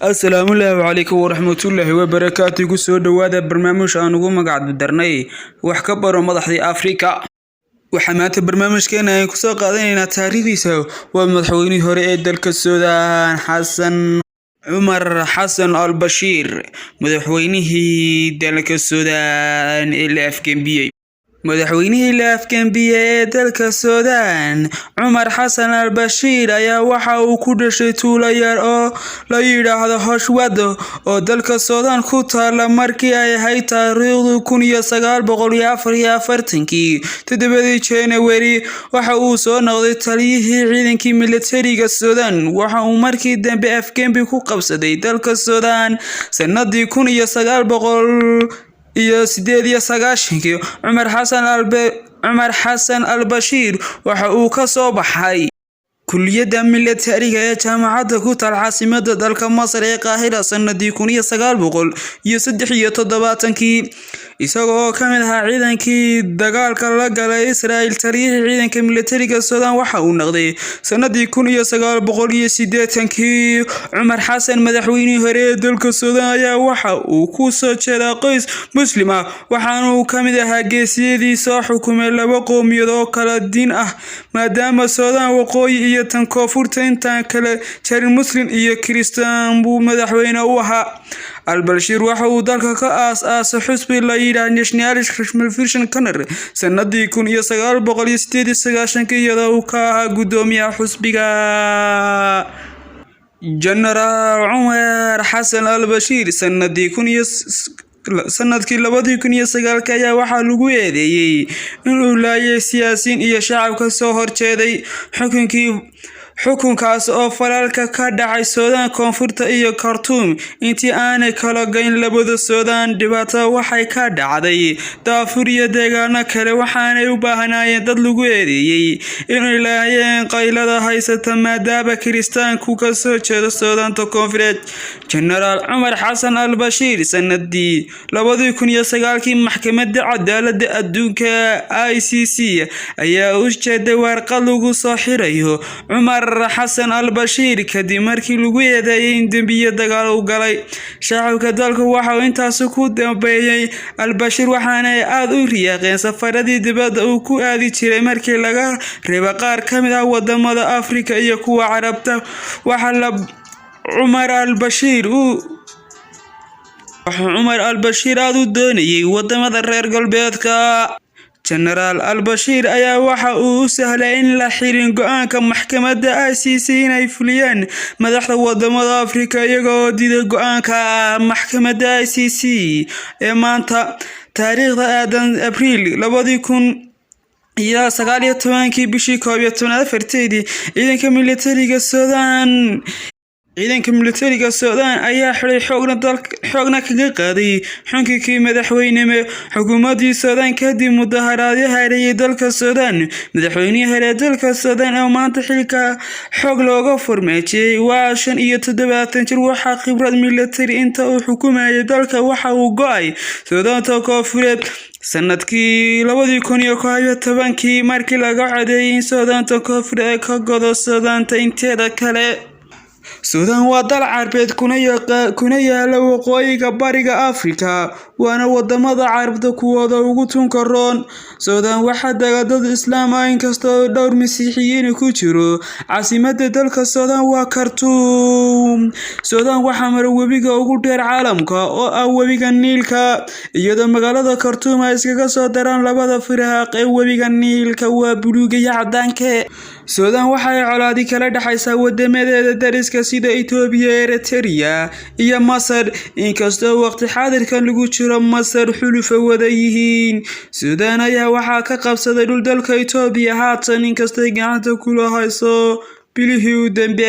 Asalaamu calaykum waraxmatullaahi wabarakaatu. Ku soo dhowaada barnaamij aan ugu magac darnay "Wax ka baro madaxdii Afrika". Waxaa maanta barnaamijkeena ay kusoo qaadanaynaa taariikhdiisa waa madaxweynihii hore ee dalka Suudaan, Xasan Cumar Xasan al Bashiir, madaxweynihii dalka Suudaan ee la afgembiyey. Madaxweynihii la afgembiyey ee dalka Suudaan, Cumar Xasan al Bashiir, ayaa waxa uu ku dhashay tuulo yar oo la yidhaahdo Hoshwado oo dalka Suudaan ku taala markii ay ahayd taariikhdu 1944-kii, 7-dii January. Waxa uu soo noqday taliyihii ciidankii militariga Suudaan. Waxa uu markii dambe afgembi ku qabsaday dalka Suudaan sanadii 1998-kii. Cumar Xasan al Bashiir waxa uu ka soo baxay kulliyadda militariga ee jaamacadda ku taal caasimadda dalka Masar ee Qaahira sanadii 1973-kii, isaga oo ka mid ahaa ciidankii dagaalka la galay Israel. Taliyihii ciidanka militariga Suudaan waxa uu noqday sanadii 1980-kii. Cumar Xasan, madaxweynihii hore ee dalka Suudaan, ayaa waxa uu ku soo jeedaa qoys Muslim ah, waxaana uu ka mid ahaa geesiyadii soo xukumay laba qowmiyadood oo kala diin ah, maadaama Suudaan waqooyi iyo tan koonfurta intaan kala jarin Muslim iyo Kiristaan buu madaxweyne u ahaa. Al-Bashiir waxa uu dalka ka aas-aasay xisbi la yidhaah Nationalist Revolution Congress sanadii 1998-kii, iyadoo uu ka ahaa guddoomiyaha xisbiga. Jenaraal Cumar Xasan al Bashiir sanadkii 2009-kii ayaa waxaa lagu eedeeyay inuu laayay siyaasiyiin iyo shacab ka soo horjeeday xukunkii xukunkaas oo falalka ka dhacay Suudaan Koonfurta iyo Khartoum intii aanay kala goyn labada Suudaan. Dhibaatada waxay ka dhacday Daarfuur iyo deegaano kale, waxaanay u baahnaayeen dad lagu eedeeyay inay laayeen qaylada haysata, maadaama Kiristaanku ka soo jeedo Suudaanta Koonfureed. Jenaraal Cumar Xasan al Bashiir sanadii 2009-kii Maxkamadda Cadaaladda Adduunka ICC ayaa u jeeday warqad lagu soo xirayo Cumar Xasan al Bashiir, kadib markii lagu eedeeyay in dembiyo dagaal u galay shacabka dalka. Waxa uu intaasi ku dambeeyay al Bashiir waxaana ay aada u riyaaqeen safaradii dibadda uu ku aadi jiray, markii laga reebo qaar ka mid ah wadamada Afrika iyo kuwa Carabta. Waxaa la Cumar al Bashiir uu wuxuu Cumar al Bashiir aada u doonayay wadamada reer galbeedka. Jenaraal al Bashiir ayaa waxa uu u sahlay in la xirin go-aanka maxkamadda ICC inay fuliyaan madaxda wadamada Afrika, iyaga oo diiday go-aanka maxkamadda ICC ee maanta taariikhda aadan Abriil 2019-kii, bishii 11aad 4-teedii. Ciidanka militariga Suudaan ayaa xiray, xoogna kaga qaaday xukunkii madaxweynime xukuumadii Suudaan, kadib mudaharaadyo hareeyay dalka Suudaan. Madaxweynihii hore dalka Suudaan oo maanta xilka xoog looga farmaajiyey waa 75 jir. Waxaa khibrad militari inta uu xukumayay dalka. Waxa uu go-ay Suudaanta Koonfureed sanadkii 2011-kii, markii laga codeeyay in Suudaanta Koonfureed ay ka godo Suudaanta inteeda kale. Suudaan waa dal Carbeed kuna yaala waqooyiga bariga Afrika, waana wadamada Carabta kuwooda ugu tunka roon. Suudaan waxaa dega dad Islaam ah, inkastoo dhowr Masiixiyiin ku jiro. Caasimadda dalka Suudaan waa Khartuum. Suudaan waxaa mara webiga ugu dheer caalamka oo ah webiga Niilka, iyadoo magaalada Khartuum ay iskaga soo daraan labada firaaq ee webiga Niilka, waa buluuga iyo cadaanke. Suudaan waxa ay colaadi kala dhexaysaa wadamadeeda dariska sida Itoobiya, Eritrea iyo Masar, inkastoo waqti xaadirkan lagu jiro Masar xulufa wada yihiin. Suudaan ayaa waxaa ka qabsaday dhul dalka Itoobiya haatan, inkastay gacanta kula hayso bilihii u dambeeyay.